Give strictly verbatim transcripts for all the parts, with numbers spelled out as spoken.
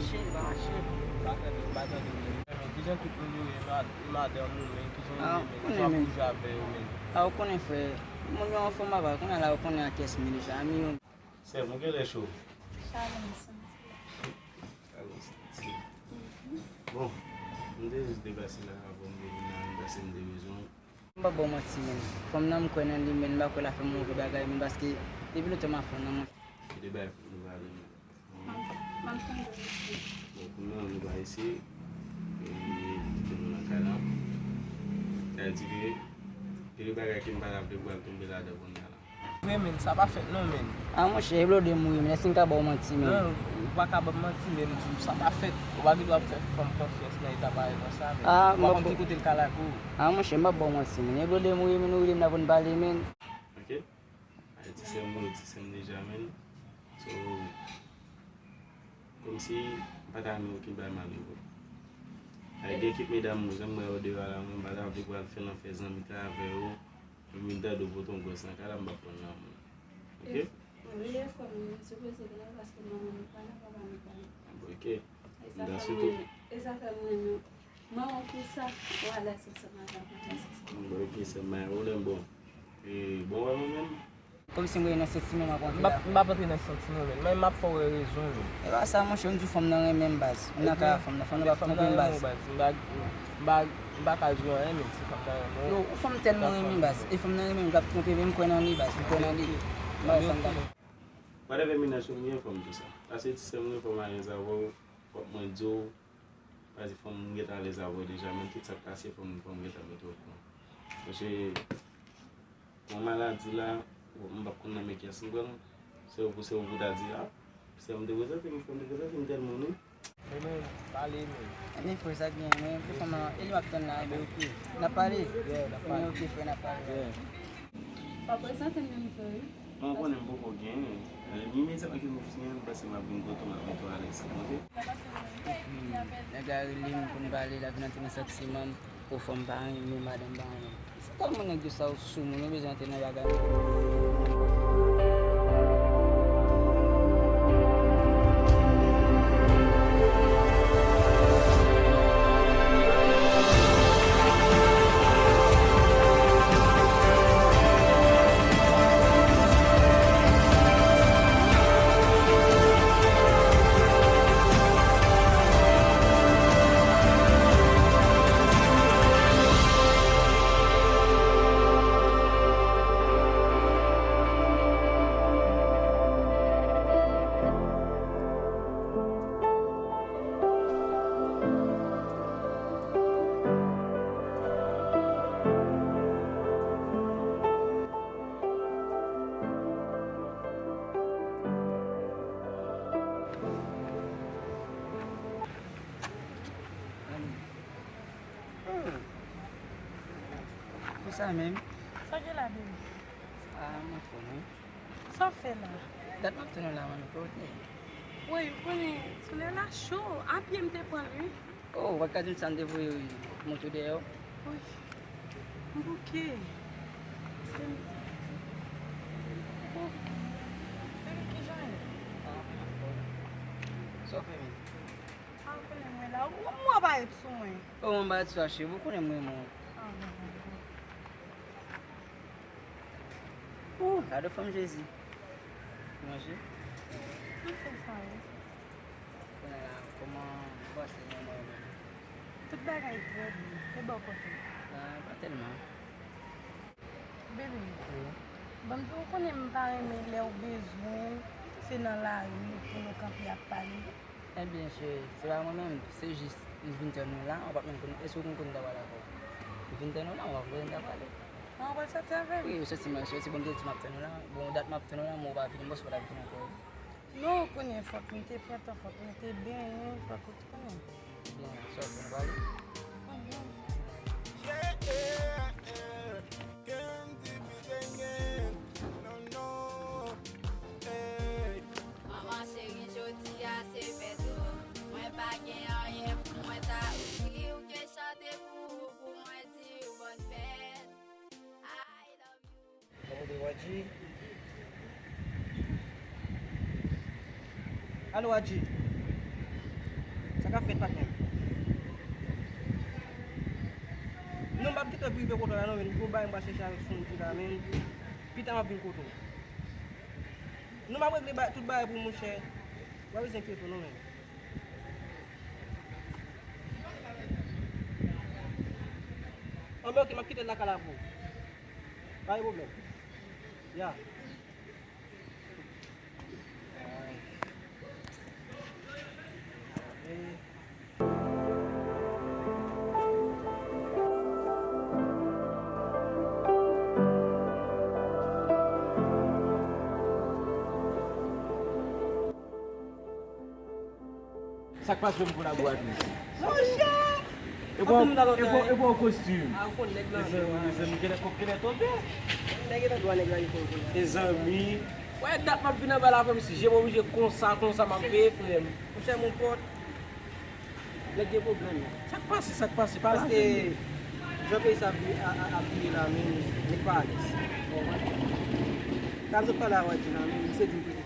Mache, li pa mache. M pa tande, m pa tande, men. Men, kijan tout moun yo ye, ma-, e madanm ou, men, kijan yo ye, men, kijan w ap bouje avè yo, men? A, ou konnen, frè. Moun yo anfòm, papa, kounye a la, ou konnen a kiyès m ye deja, a mi yo. Sè m, ou genlè cho. Chalè m santi. Chalè m santi. Bon, m te jis depase la, avan m te vin la, m panse m te bezwen w. M p ap ba w manti, men. Fanm nan, m kwè nan li, men m pa kwè l ap fè m move bagay, men, paske depi lontan m ap fanm nan, mwen. Ki de bagay pou nou pale, men. M ap, m ap tande w, mesye. Bon, kounye a, nou pa eseye. E, kite nou nan kay la. Sa vle di ke, gen de bagay ke m pa ta vle pou al tonbe ladan kounye a la. Vre, men, sa pa fèt non, men. A, monchè, e blode m wi, men, èske m ka ba w manti, men? Non, ou pa ka ban m manti, men, m di w sa pa fèt. Ou pa gen dwa ap fè fanm konfyans nan eta parèy konsa, men. A, ou pa konn ki kote l ka lage w. A, monchè, m p ap ba w manti, men. E blode m wi, men, ou rele m la pou n pale, men. Ok. Ay, ti sè m, ou ti sè m deja, men. So, kòmsi m pa ta renmen okenn bagay malere. Ay, gen kèk medam, mwen, jan m wè yo deyò a la, mwen, m pa ta vle pou al fè lanfè zanmi avè yo. Mwen vin tande w pote yon gwòs nan kay la, m p ap pran l nan men. Ok? Wi, e frè m, mwen sipoze gen la paske manman m pa la, papa m pa la. Bon, ok. E sa fè mwen, e sa fè mwen renmen w. Manman pou sa, ou alèz ansanm avè m, alèz ansanm. Bon, ok, sè m, ou lè m bon. E, bon, wè mwen menm. Kòmsi m rete nan santiman m ap antre la. M p ap, m p ap antre nan santiman, men. Mwen, m ap fè w wè rezon, men. E pa sa, monchè, m di w fanm nan renmen m, baz. M nan kay a fanm nan, fanm nan p ap twonpe m, baz. M pa, m pa, m pa ka di w anyen, men si fanm nan renmen w. Non, ou fanm tèlman renmen m, baz. E fanm nan renmen m, l p ap twonpe, men m kwè nan li, baz. M kwè nan li. M pa wè sa m ta fè. Whatever, men nan sou mwen, fanm tou sa. Pase ti sè mwen, fanm alèz avè w, fòk mwen di w, Paske fò m gentan alèz avè w deja, men tout sa k pase, fò m, fò m gentan mete w okouran. Paske yon maladi la, m p ap konn nan men kiyès m pran l. Se ou pou, se ou pou ta di, a, se m te prezante m, fò m te prezante m tèl moun, wi. Men, men, pale, men. Ebyen, frè, sa k gen, men, pou fanm nan, e li m ap tann la, ebyen, ok. N ap pale? Yeah, n ap pale. Ebyen, ok, frè, n ap pale. Yeah. Pa prezante m menm vre, wi. Mwen konnen m poko genyen. Imedyatman ke m genyen, m panse m ap vin kote w, m ap mete w alèz, ok? Nèg la rele m pou n pale, l ap vin antre nan santiman m. O, fanm pa renmen, madanm pa renmen. Se tèlman nèg yo sa yo sou moun, yo bezwen antre nan bagay. Hmm. Konsa menm. Sa gen la, baby? Ah, mwen fò, non. Sa w fè la? Dat m ap tann ou la, mwen, kote? Woy, ou konnen, solèy la cho. A pye m te pran l, wi. Oh, ou pa t ka di m sa, m te voye monte w dèyè w. Woy, m bouke. Oh, baby, kijan w ye? Ah, mwen fò. Sa w fè menm? A, ou konnen mwen la. Ou, ou ap parèt sou mwen. Oh, mwen pa sou achte, ou konnen mwen, mwen. Ah, bon, bon, bon. Ooh, gade fanm Jezi. Manje. Mwen fè sa, wi. Kounye a la, kòman ou pase nan mwen menm? Tout bagay trè byen. E bò kote? Ah, pa tèlman. Bebe, wi, ban m di w, ou konnen m pa renmen lè w bezwen m, se nan lari pou nou kanpe ap pale. Ebyen, cheri, se pa mwen menm, se jis m vin tann ou la, ou pa t menm konn, èske ou konn kote m ta pral avè w? M vin tann ou la, ou pa konn kote m ta pral. Ah, ou pral sòti avè m? Wi, ou sòti, m sòti, bon, m te di m ap tann ou la. Bon, dat m ap tann ou la, men ou pa vini, m panse w pa t ap vin ankò. Non, ou konnen fòk m te pran tan, fòk m te benyen, fòk ou t konnen. Byen, sa w fè, nou pale? Mhm. Yeah, yeah, yeah. Candy be singing. No, no. Hey. Manman cheri, jodi a se fèt ou. Mwen pa gen anyen pou mwen ta ofri w ke chante pou ou, pou mwen di w bòn fèt. I love you. Alo, Wadji. Alo, Wadji. Sa k ap fèt, patnè m? Non, m p ap gentan rive kote w la, non, men gon bagay m pral chèche avèk Sonji la, men pita m ap vin kote w. Non, m ap regle ba-, tout bagay pou ou, monchè. W pa bezwen enkyete w, non, men. Anben, oke, m ap kite l lakay la pou ou. Pa gen pwoblèm. Ya. Sa k pase, yon kolaboratris? Monchè! E bon, e bon, e bon kostim. A, ou konn nèg nan dwa. Mezanmi, mezanmi, genlè kòb genlè tonbe. Nèg nan dwa, nèg la, li konn konn. Mezanmi. Wè, dat m ap vin anba la, frè m, si je m oblije konsa, konsa, m ap veye, frè m. Monchè, mon pòt. Nèg gen pwoblèm. Sa k pase, sa k pase, pa lage. Paske jan peyi sa ap vi-, a, a, ap vire la, men nèg pa alèz. Konprann? Sa m sot pale avè w la, men misye di m kite.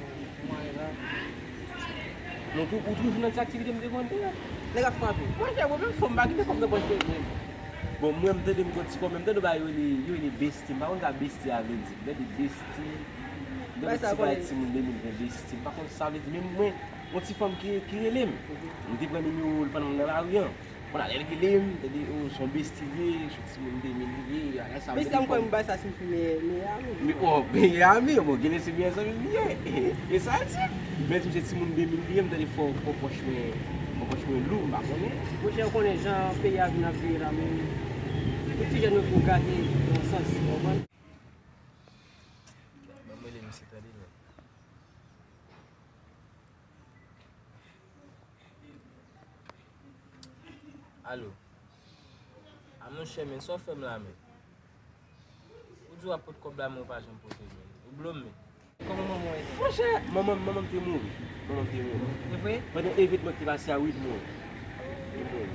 Non, ou, ou toujou nan ti aktivite m te konn fè. Nèg ap frape. Monchè, mwen menm fò m pa kite kòb nan pòch mwen menm. Bon, mwen m tande m gon ti kòb, men m tande bagay yo rele, yo rele besti. M pa konn sa besti a vle di. M tande besti. M tande ti bagay timoun de mil ven besti. M pa konn sa vle di. Men mwen, yon ti fanm ki, ki rele m. M te pran nimewo l pandan m nan lari an. Bon, lè l rele m, m tande, o, se yon besti li ye, se yon timoun de mil li ye, bagay sa. Besti a, m kwè m bay sa siyifi meyè, meyè ami. Oh, meyè ami, bon, genlè se meyè zanmi m li ye. E sa l di. Men si se timoun de mil li ye, m tande fò, fò pòch mwen, fò pòch mwen lou, m pa konnen. Monchè, ou konnen jan peyi a vin ap vire la, men pou ti jèn yo pou gade yon sans, ou konprann? Ban m rele misye tande, men. Alo. A monchè, men, sa w fè m la, men? Ou di w ap pot kòb la, men ou pa janm pote l, men. Ou blo m, men. Kòman manman w ye? Monchè, manman m, manman m te mouri. Manman m te mouri. Se vre? Pandan evènman ki te pase a, wi, li mouri. Li mouri.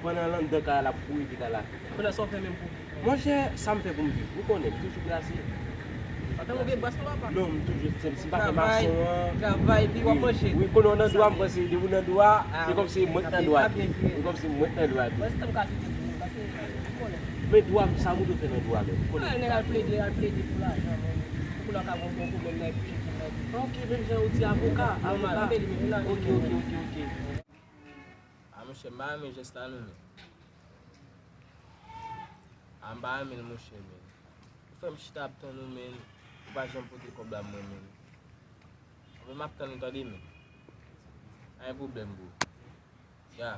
Pandan l anndan kay la, l ap kouri vit ala. Kounye a sa w fè menm pou viv? Monchè, sa m fè pou m viv? Ou konnen, m toujou plase. Pa fè move bras non, papa. Non, m toujou, si m pa fè mason an. Travay, travay, epi w ap manje. Wi, kounye a w nan dwa, m panse, depi w nan dwa, e kòmsi mwen k nan dwa tou. E kòmsi mwen k nan dwa tou. Mwen, si m ka kite pou mwen, paske, ou konnen. Men dwa m, sa m dwe fè nan dwa menm? Ou konnen. Ah, nèg al plede, al plede pou lajan, men. Pou la ka gon bon pwoblèm nan epi chèf nan epi. Ok, menm jan yo di avoka, avoka. Ok, ok, ok, ok. A monchè, m pa renmen jès la non, men. A m pa renmen l, monchè, men. Ou fè m chita ap tann ou, men. Ou pa janm pote kòb la mwen, men. Anben, m ap tann ou tande, men. Pa gen pwoblèm, bro. Ya.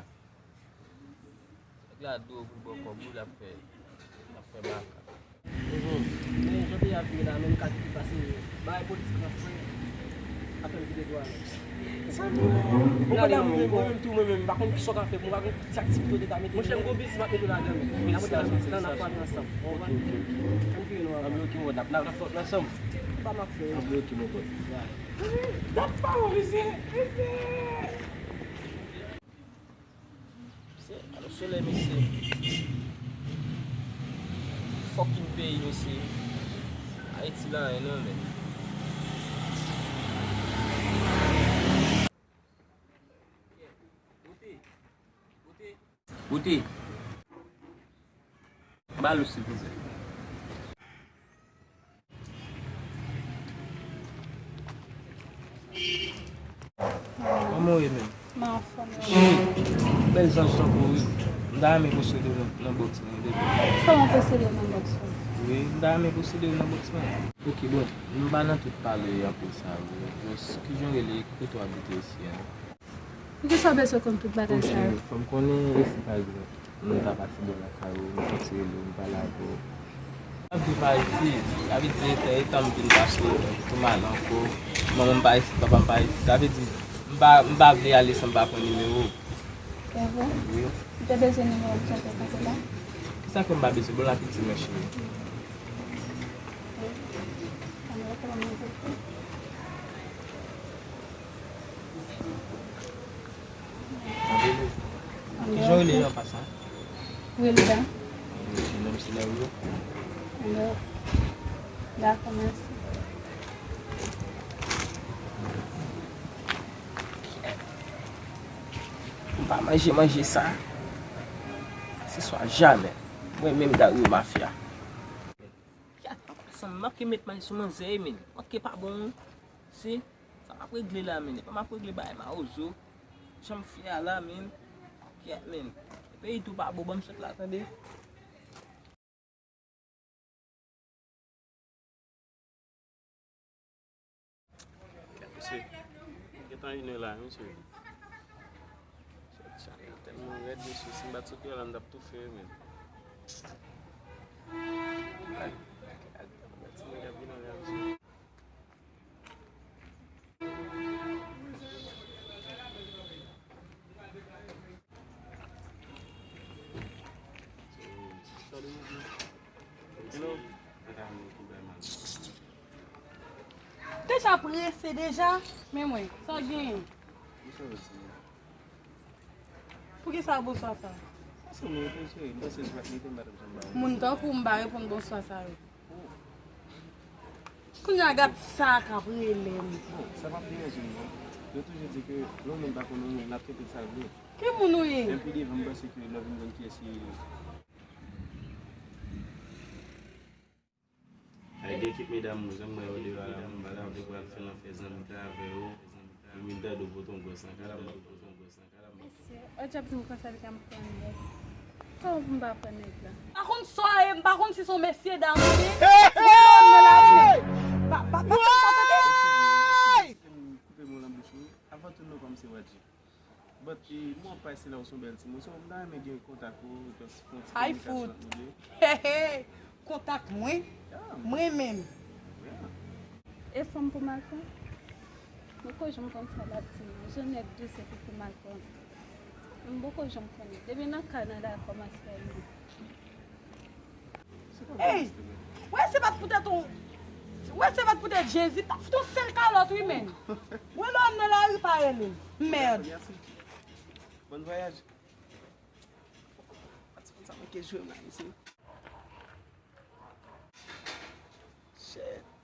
Nèg la di w pou l ba w kòb ou, l ap fè, l ap fè baka. Mhm. Men jan peyi a vire la, menm ka kite pase bagay politik n ap fè, ap fè m kite dwa a. Ou konnen mwen menm, mwen menm tou, mwen menm, m pa konn kisa w ka fè pou mwen, m pa konn ki aktivite w te ka mete. Monchè, m gon biznis m ap mete w ladan l. N ap mete w ladan l, n ap fè ansanm. Ok, ok, ok. Ann vire nou anvan. Ann vire, ok, mon pòt, n ap, n ap, n ap fè ansanm. Ou pa m ap fè. Ann vire, ok, mon pòt. Dat pa bon, mesye. Mesye. Se, alo, solèy, mesye. Fucking peyi, mesye. Ayiti la, anyen non, men. Goute. Goute. Ba l ou silvouplè. Kòman w ye menm? Mwen anfòm. Bèl zanj tankou w wi. M ta renmen posede w nan, nan bòks mwen depi. Kòman posede w nan bòks ou? Wi, m ta renmen posede w nan bòks mwen. Ok, bon, m pa nan tout pale anpil sa wi. Just, kijan w rele, ki kote w abite isi a? Poukisa w bezwen konn tout bagay sa yo? Fò m konnen isi, pa egzanp, moun ka pase bò lakay ou, m santi rele w, m pale avè w. M ap viv Ayiti, sa vle di, etan, etan m vin pase, tou m ale ankò, manman m pa isit, papa m pa isit, sa vle di, m pa, m pa vle ale san m pa pran nimewo w. Se vre? Wi. Ou te bezwen nimewo m, sa te pase la? Kisa fè m pa bezwen? Bon apeti, mon cheri. Kijan w rele an pasan? Wilda. Wilda, menm si la ou ye? Dakò, mèsi. Pa manje manje sa. Se swa jamè. Mwen menm Dario Mafya. Kèt, papa, san m manke met may sou manzè, men. Manke pa bon, wi. Se, sa m ap regle la, men. E pa m ap regle bagay mawozo. Jan m fè a la, men. Kèt, men. Peyi tou pa bon, ban m sot la, tande. Mesye, gentan inè la, mesye. Chat sa tèlman rèd, mesye. Si m pa t sot la, m t ap toufe, men. Ti nèg ap vin anlè, mesye. Deja prese deja, men mwen, sa w genyen? Poukisa bonswa sa? Paske mwen rete cheri, m panse si w pa t mete m pa t ap janm ba w. Moun tankou w m pa reponn bonswa sa yo. Kounye a gad sa k ap rele m. Bon, sa p ap deranje m non. Yo toujou di ke lè yon moun pa konn yon moun, l ap trete l sa l vle. Ki moun ou ye? Menm pi devan, m panse ke lè w vin konn kiyès li ye. Ay, gen kèk medam, jan m wè yo deyò a la, m pa ta vle pral fè l anfè zanmi ka avè yo. Pou vin tande w pote yon gwòs nan kay la, m ap pote yon gwòs nan kay la, m ap Mesye, Odjab di m konsa li ka m pran nèg. Kòman pou m pa pran nèg la? M pa konn sa w ye, m pa konn si se yon mesye dam ou ye. Mwen nan nan lari, men. Pa, pa, pa fè m sa, tande. Koupe mo nan bouch ou. Avan tou, non pa m se Wadji. But, e, mwen pa eseye la ou se yon bèl timoun. So, m ta renmen gen kontak ou, just fè yon ti kominikasyon ant nou de. Hey, hey! Kontak mwen? Yeah. Mwen menm? Yeah. E fanm pou Malcolm? Mwen poko janm konn sa l ap di non. Jeannette di se pou pou Malcolm. Mwen poko janm konnen. Depi nan kay nan la kòmanse a li. Hey! Wè se pa t poutèt ou, wè se pa t poutèt Jezi, t ap fout yon sèl kalòt wi, men. Mwen lè w nan lari pa rele m. Mèd. Bon vwayaj. Pati konn sa manke jwe m la, mesye. Shit.